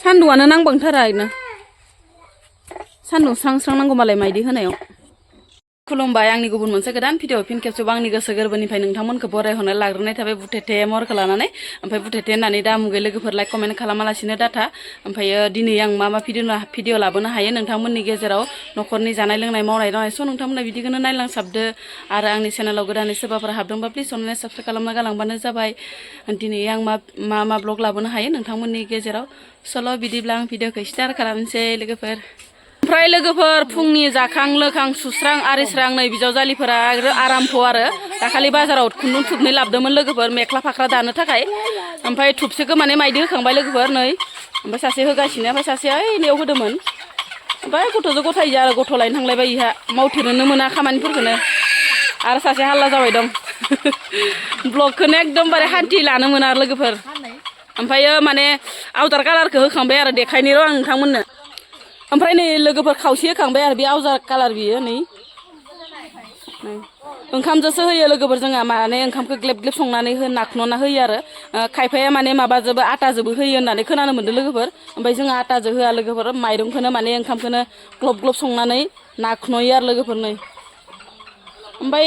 सान्दुंआनो नांबांथारा इनो सान्दुं स्रां स्रां नांगौ मालाय माइदि होनायाव खुलुमबाय आंनि गुबुन मोनसे गोदान भिडिअ फिन खेबसेबाव आंनि गोसो गोरबोनिफ्राय नोंथांमोनखौ बरायहरनो लाग्रोनाय थाबाय बुथेथे महरखौ लानानै ओमफ्राय बुथेथे होननानै दा मुगै लोगोफोर लाइक कमेन्ट खालामालासिनो डाटा ओमफ्रायो दिनै आं मा मा भिडिअ लाबोनो हायो नोंथांमोननि गेजेराव न'खरनि जानाय लोंनाय मावनाय दांनाय स' नोंथांमोना बिदिखौनो नायलांसाबदो आरो आंनि चेनेलाव गोदानै सोरबाफोर हाबदोंबा प्लिज अननानै साबस्क्राइब खालामना गालांबानो जाबाय दिनै आं मा ब्लग लाबोनो हायो नोंथांमोननि गेजेराव सल' बिदिब्ला आं भिडिअखौ स्टार्ट खालामनोसै लोगोफोर ओमफ्राय लोगोफोर फुंनि जाखां लोखां सुस्रां आरिस्रां नै बिजावजालिफोरा आरामथ' आरो दाखालि बाजाराव खुन्दुं थुबनै लाबोदोंमोन लोगोफोर मेख्ला फाख्रा दानो थाखाय ओमफ्राय थुबसेखौ माने माइदि होखांबाय लोगोफोर नै ओमफ्राय सासे होगासिनो ओमफ्राय सासेया ओइनियाव होदोंमोन ओमफ्राय गथ'जों गथायजों आरो गथ' लायनो थांलायबाय इहा मावथेरनोनो मोना खामानिफोरखौनो आरो सासे हाल्ला जाबाय दं ब्लगखौनो एकदमबारे हान्थि लानो मोना आरो लोगोफोर ओमफ्रायो माने आवजार कालारखौ होखांबाय आरो देखायनो र' आं नोंथांमोननो ओमफ्राय नै लोगोफोर खावसे होखांबाय आरो बे आवजार कालार बियो नै ओंखामजोंसो होयो लोगोफोर जोंहा माने ओंखामखौ ग्लेब ग्लेब संनानै नाखन'ना होयो आरो खायफाया माने माबाजोंबो आटाजोंबो होयो होननानै खोनानो मोन्दों लोगोफोर ओमफ्राय जोंहा आटाजों होआ लोगोफोर माइरंखौनो माने ओंखामखौनो ग्लब ग्लब संनानै नाखन'यो आरो लोगोफोर नै ओमफ्राय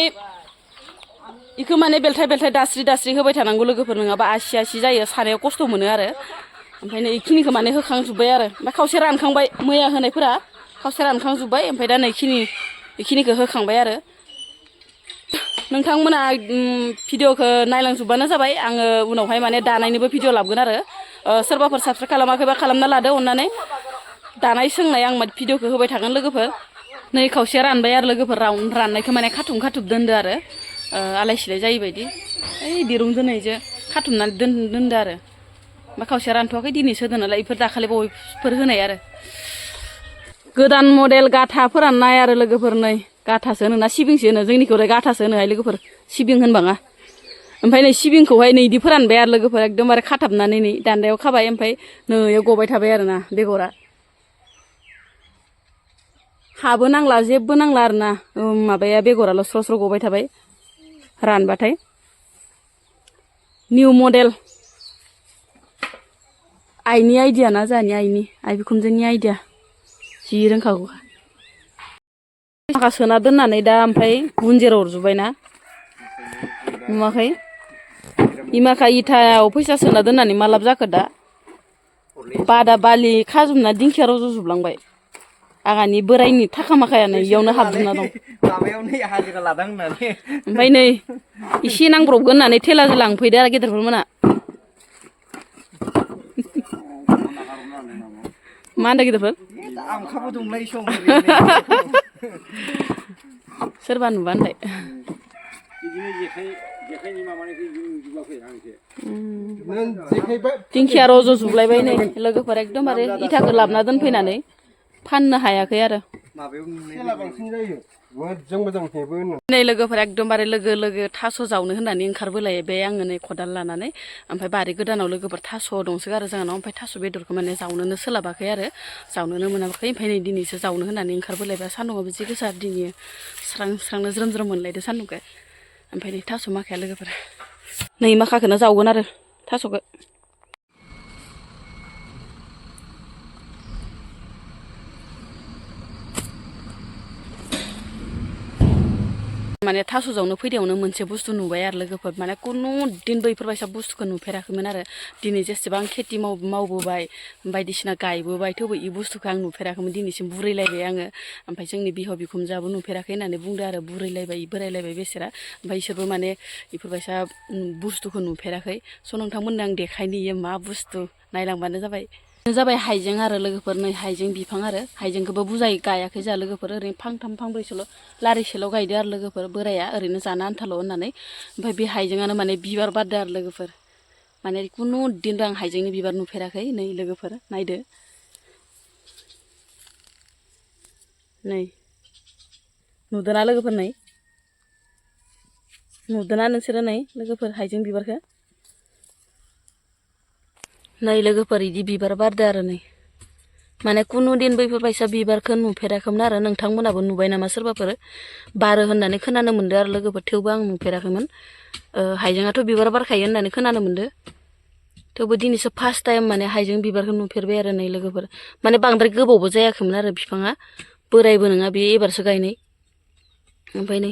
बेखौ माने बेलथाय बेलथाय दास्रि दास्रि होबाय थानांगौ लोगोफोर नङाबा आसि आसि जायो सानायाव खस्थ' मोनो आरो ओमफ्राय नै बेखिनिखौ माने होखांजोब्बाय आरो ओमफ्राय खावसे रानखांबाय मैया होनायफोरा खावसे रानखांजोब्बाय ओमफ्राय दा नै बेखिनिखौ होखांबाय आरो नोंथांमोना भिडिअखौ नायलांजोबबानो जाबाय आङो उनावहाय माने दानायनिबो भिडिअ लाबोगोन आरो सोरबाफोर साबस्क्राइब खालामाखैबा खालामना लादो अननानै दानाय सोंनाय आं भिडिअखौ होबाय थागोन लोगोफोर नै खावसेया रानबाय आरो लोगोफोर राननायखौ माने खाथुम दोनदो आरो आलाय सिलाय जायै बायदि ओइ दिरुं दोननायजों खाथुमनानै दोनदो आरो ओमफ्राय खावसेया रानथ'वाखै दिनैसो होदो नालाय बेफोर दाखालि बयफोर होनाय आरो गोदान मडेल गाथाफोरानो नाय आरो लोगोफोर नै गाथासो होनो ना सिबिंसो होनो जोंनिखौलाय गाथासो होनोहाय लोगोफोर सिबिं होनबाङा ओमफ्राय नै सिबिंखौहाय नै इदि फोरानबाय आरो लोगोफोर एकदमबारे खाथाबनानै नै दान्दायाव खाबाय ओमफ्राय नैयाव गबाय थाबाय आरोना बेगरा हाबो नांला जेबो नांला आरोना माबाया बेगराल' स्र' स्र' गबाय थाबाय रानबाथाय निउ मडेल आइनि आइडिया ना जोंहानि आइ बिखुनजोनि आइडिया जि रोंखागौ माखा सोना दोननानै दा ओमफ्राय गुन्जेराव हरजोब्बाय ना नुवाखै इमाखा इथायाव फैसा सोना दोननानै मा लाब जाखो दा बादा बालि खाजोबना दिंखिया रज'जोबलांबाय आंहानि बोरायनि थाखा माखायानो इयावनो हाबजोबना दं ओमफ्राय नै इसे नांब्रबगोन होननानै थेलाजों लांफैदो आरो गेदेरफोर मोना मा होनदों गेदेरफोर सोरबा नुबा होनलाय दिंखिया रज'जोबलायबाय नै लोगोफोर एकदमबारे इथाखौ लाबोना दोनफैनानै फाननो हायाखै आरो नै लोगोफोर एकदमबारे लोगो थास' जावनो होननानै ओंखारबोलायबाय आङो नै खदाल लानानै ओमफ्राय बारि गोदानाव लोगोफोर थास' दंसो आरो जोंहानाव ओमफ्राय थास' बेदरखौ माने जावनोनो सोलाबाखै आरो जावनोनो मोनाखै ओमफ्राय नै दिनैसो जावनो होननानै ओंखारबोलायबाय सान्दुंआबो जि गोसा दिनै स्रांनो ज्रोम ज्रोम मोनलायदो सान्दुंखौ ओमफ्राय नै थास' माखाया लोगोफोर नै माखाखौनो जावगोन आरो थास'खौ माने थास' जावनो फैनायावनो मोनसे बुस्थु नुबाय आरो लोगोफोर माने कुनु दिनबो बेफोरबायसा बुस्थुखौ नुफेराखैमोन आरो दिनै जेसेबां खेथि मावबोबाय बायदिसिना गायबोबाय थेवबो इ बुस्थुखौ आं नुफेराखैमोन दिनैसिम बुरैलायबाय आङो ओमफ्राय जोंनि बिहाव बिखुनजोआबो नुफेराखै होननानै बुंदो आरो बुरैलायबाय बोरायलायबाय बेसोरा ओमफ्राय इसोरबो माने बेफोरबायसा बुस्थुखौ नुफेराखै स' नोंथांमोननो आं देखायनो इयो मा बुस्थु नायलांबानो जाबाय हाइजें आरो लोगोफोर नै हाइजें बिफां आरो हाइजेंखौबो बुजाय गायाखै जोंहा लोगोफोर ओरैनो फांथाम फांब्रैसोल' लारिसेल' गायदो आरो लोगोफोर बोराया ओरैनो जानो आन्थाल' होननानै ओमफ्राय बे हाइजेंआनो माने बिबार बारदो आरो लोगोफोर माने कुनु दिनबो आं हाइजेंनि बिबार नुफेराखै नै लोगोफोर नायदो नै नुदोना लोगोफोर नै नुदोना नोंसोरो नै लोगोफोर हाइजें बिबारखौ नै लोगोफोर इदि बिबार बारदो आरो नै माने कुनु दिन बैफोरबायसा बिबारखौ नुफेराखैमोन आरो नोंथांमोनाबो नुबाय नामा सोरबाफोर बारो होननानै खोनानो मोन्दो आरो लोगोफोर थेवबो आं नुफेराखैमोन हाइजेंआथ' बिबार बारखायो होननानै खोनानो मोन्दो थेवबो दिनैसो फार्स्ट टाइम माने हाइजें बिबारखौ नुफेरबाय आरो नै लोगोफोर माने बांद्राय गोबावबो जायाखैमोन आरो बिफाङा बोरायबो नङा बे एबारसो गायनाय ओमफ्राय नै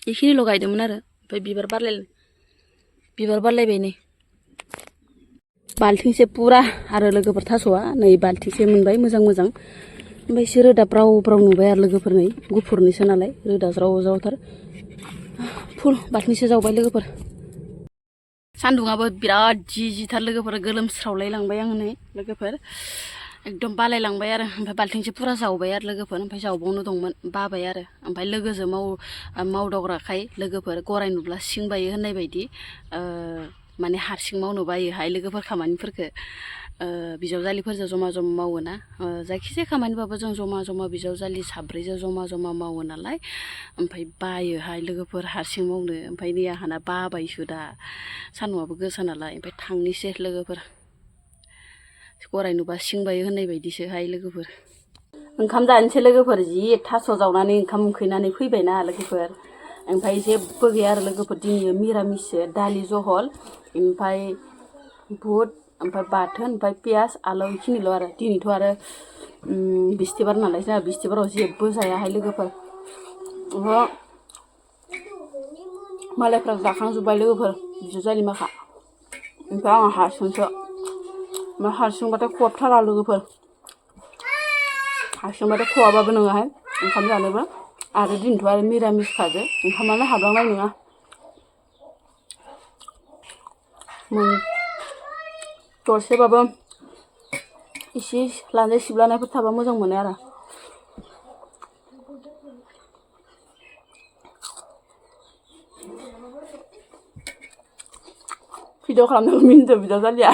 बेखिनिल' गायदोंमोन आरो ओमफ्राय बिबार बारलायबाय नै बाल्थिंसे पुरा आरो लोगोफोर थास'आ नै बाल्थिंसे मोनबाय मोजां ओमफ्राय एसे रोदा ब्राव नुबाय आरो लोगोफोर नै गुफुरनिसो नालाय रोदा ज्राव फुल बाल्थिंसे जावबाय लोगोफोर सान्दुङाबो बिराद जिथार लोगोफोर गोलोमस्रावलाय लांबाय आङो नै लोगोफोर एकदम बालायलांबाय आरो ओमफ्राय बाल्थिंसे पुरा जावबाय आरो लोगोफोर ओमफ्राय जावबावनो दंमोन बाबाय आरो ओमफ्राय लोगोजों मावदावग्राखाय लोगोफोर गराय नुब्ला सिं बायो होननाय बायदि माने हारसिं मावनो बायोहाय लोगोफोर खामानिफोरखौ बिजावजालिफोरजों जमा मावोना जायखिजाया खामानिबाबो जों जमा बिजावजालि साब्रैजों जमा मावो नालाय ओमफ्राय बायोहाय लोगोफोर हारसिं मावनो ओमफ्राय नै आंहाना बाबायसो दा सान्दुंआबो गोसा नालाय ओमफ्राय थांनोसै लोगोफोर गराय नुबा सिं बायो होननाय बायदिसोहाय लोगोफोर ओंखाम जानोसै लोगोफोर जि थास' जावनानै ओंखाम उखैनानै फैबायना लोगोफोर ओमफ्राय जेबो गैया आरो लोगोफोर दिनै मिरामिससो दालि जहल ओमफ्राय बुट ओमफ्राय बाथोन ओमफ्राय पियास आलु बेखिनिल' आरो दिनैथ' आरो बिस्थिबार नालाय जोंहा बिस्थिबाराव जेबो जायाहाय लोगोफोर मालायफ्रा जाखांजोब्बाय लोगोफोर बिजावजालि माखा ओमफ्राय आंहा हारसिंसो ओमफ्राय हारसिंबाथाय खहाबथारा लोगोफोर हारसिंबाथाय खहाबाबो नोङाहाय ओंखाम जानोबो आरो दिनैथ' आरो मिरामिस खाजो ओंखामानो हाबलांनाय नङा दरसेबाबो एसे लानजाय सिबलानायफोर थाबा मोजां मोनो आरो भिडिअ खालामनांगौ मिनिदों बिजावजालिया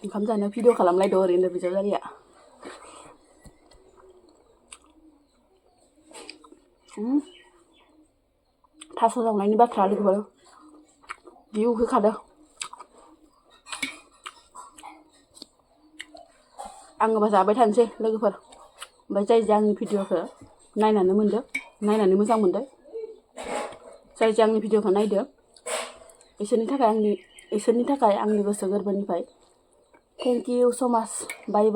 ओंखाम जानो भिडिअ खालामलायदो ओरैनो बिजावजालिया थास' जावनायनि बाथ्रा लोगोफोर जि उखैखादों आङोबा जाबाय थानोसै लोगोफोर ओमफ्राय जाय आंनि भिडिअखौ नायनानै मोजां मोनदों जाय आंनि भिडिअखौ नायदो इसोरनि थाखाय आंनि गोसो गोरबोनिफ्राय थेंक इउ स' माच बाय